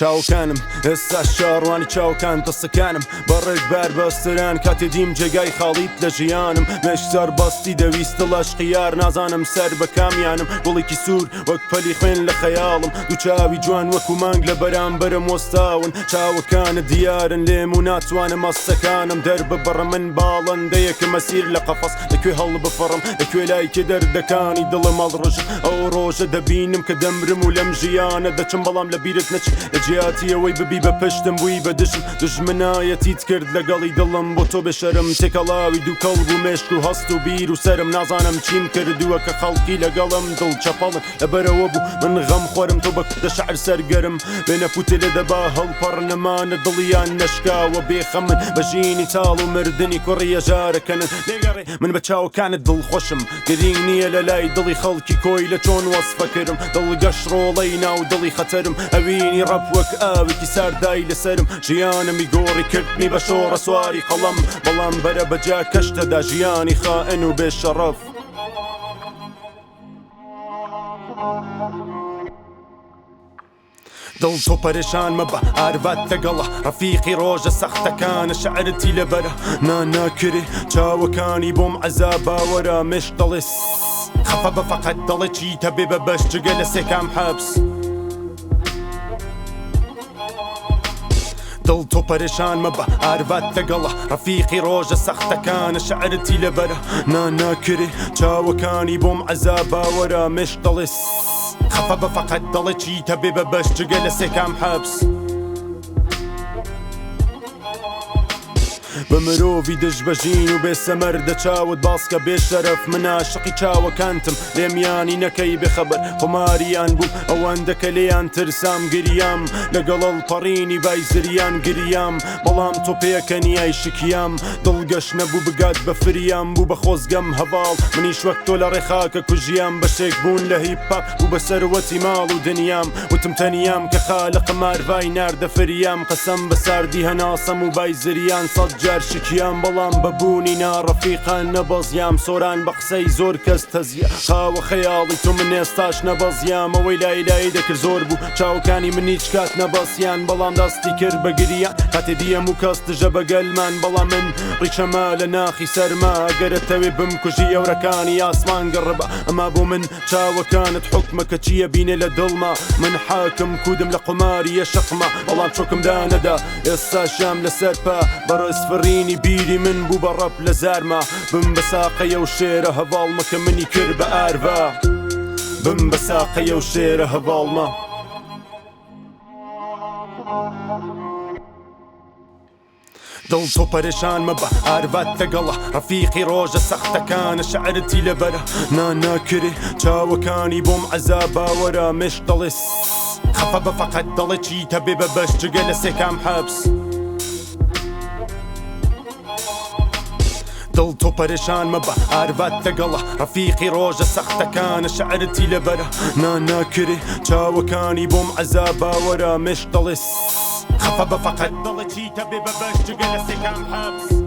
چاوەکانم ئێستاش چاوەڕوانی چاوەکان دەستەکانم بە ڕێک بار بەستران کاتێ دیم جێگای خاڵیت لە ژیانم مێشک سەربەستی دەویست دڵ ئەشقیار نازانم سەر بە کامیانم گوڵێکی سوور وەک پەلی خوێن لە خەیاڵم دوو چاوی جوان وەکو مانگ لە بەرامبەرم وەستاون چاوەکانت دیارن لێم و ناتوانم هەستەکانم دەرببڕم من باڵندەیەکم ئەسیر لە قەفەس لە کوێ هەڵبفڕم لە کوێ لای کێ دەردەکانی دڵم هەڵڕژم ئەو ڕۆژە دەبینم کە دەمرم و لەم ژیانە دەچم بەڵام لە بیرت نەچی لە جیاتی ئەوەی ببی بە پشتم بووی بە دژم دوژمنایەتیت کرد لەگەڵی دڵم بۆ تۆ بێ شەرم تێکەڵاوی دووکەڵ بوو مێشک و هەست و بیر و سەرم نازانم چیم کردووە کە خەڵکی لەگەڵم دڵ چەپەڵن لەبەرەوە بوو من غەم خۆرم تۆ بە کوتە شەعر سەرگەرم بێنە پوتێ لێ دەبا هەڵپەڕنەمانە دڵیان نەشکاوە بێخەمن بە ژینی تاڵ و مردنی کوڕی هەژارەکەنن لێگەڕێ من بە چاوەکانت دڵخۆشم گرینگ نییە لە لای دڵی خەڵکی کۆیلە چۆن وەسفەکرم دڵگەش ڕۆڵەی ناو دڵی خەتەرم ئەوینی ڕەپ وەک ئاوێکی ساردای لەسەرم ژیانمی گۆڕی کردمی بە شۆڕە سواری قەڵەم بەڵام بەرە بەجا کەشتەدا ژیانی خائن و بێ شەڕەف. دڵ تۆ پەرێشان مەبە ئارڤات لەگەڵە ڕەفیقی ڕۆژە سەختەکانە شعرتی لەبەرە نا ناکرێ چاوەکانی بۆم عەزاب باوەرە مێشک دەڵێ خەفە بە فەقەت دەڵێ چیتە بێ بە بەش جگە لە سێکام حەبس. دڵ تۆ پەرێشان مەبە ئارڤات لەگەڵە ڕەفیقی ڕۆژە سەختەکانە شعرتی لەبەرە نا ناکرێ چاوەکانی بۆم عەزاب باوەرە مێشک دەڵێ خەفە بە فەقەت دەڵێ چیتە بێ بە بەش جگە لە سێکام حەبس. بە مرۆڤی دژ بە ژین و بێ سەمەر دە چاوت باسکە بێ شەرەف من عاشقی چاوەکانتم لێمیانی نەکەی بێ خەبەر قوماریان بووم ئەوەندە کە لێیان ترسام گریام لەگەڵ هەڵپەڕینی بای زریان گریام بەڵام تۆ پێکەنیای شکیام دڵ گەش نەبوو بگات بە فریام بوو بە خۆزگەم هەڤاڵ منیش وەک تۆ لە ڕێخاکە کوژیام بەشێک بوون لە هیپ هاپ بوو بە سەروەتی ماڵ و دنیام وتم تەنیام کە خالقم ئارڤای ناردە فریام قەسەم بە ساردی هەناسەم و بای زریان سەد جار شکیام بەڵام بە بوونی ناڕەفیقان نەبەزیام سۆران بە قسەی زۆر کەس تەزیا خاوە خەیاڵی تۆ من ئێستاش نەبەزیام ئەوەی لای لای دەکرد زۆر بوو چاوەکانی من هیچ کات نەبەسیان بەڵام دەستی کرد بە گریان کاتێ دیەم و کەس دژە بە گەلمان بەڵام من ڕیشەمە لە ناخی سەرما ئەگەرەتەوێ بمکوژی ئەورەکانی ئاسمان گڕبە ئەما بۆ من چاوەکانت حوکمە کە چییە بینێ لە دڵما من حاکم کودم لە قوماریە شەقما بەڵام چۆکم دانەدا ئێستا شام لەسەر پا بەڕێز فڕینی بیری من بوو بە ڕەپ لە زارما بم بە ساقەیە و شێرە هەڤاڵمە کە منی کرد بە ئارڤا بم بە ساقەیە و شێرە هەڤاڵمە. دڵ تۆ پەرێشان مەبە ئارڤات لەگەڵە ڕەفیقی ڕۆژە سەختەکانە شعرتی لەبەرە نا ناکرێ چاوەکانی بۆم عەزاب باوەرە مێشک دەڵێ خەفە بە فەقەت دەڵێ چیتە بێ بە بەش جگە لە سێکام حەبس. دڵ تۆ پەرێشان مەبە ئارڤات لەگەڵە ڕەفیقی ڕۆژە سەختەکانە شعرتی لەبەرە نا ناکرێ چاوەکانی بۆم عەزاب باوەرە مێشک دەڵێ خەفە بە فەقەت دەڵێ چیتە بێ بە بەش جگە لە سێکام حەبس.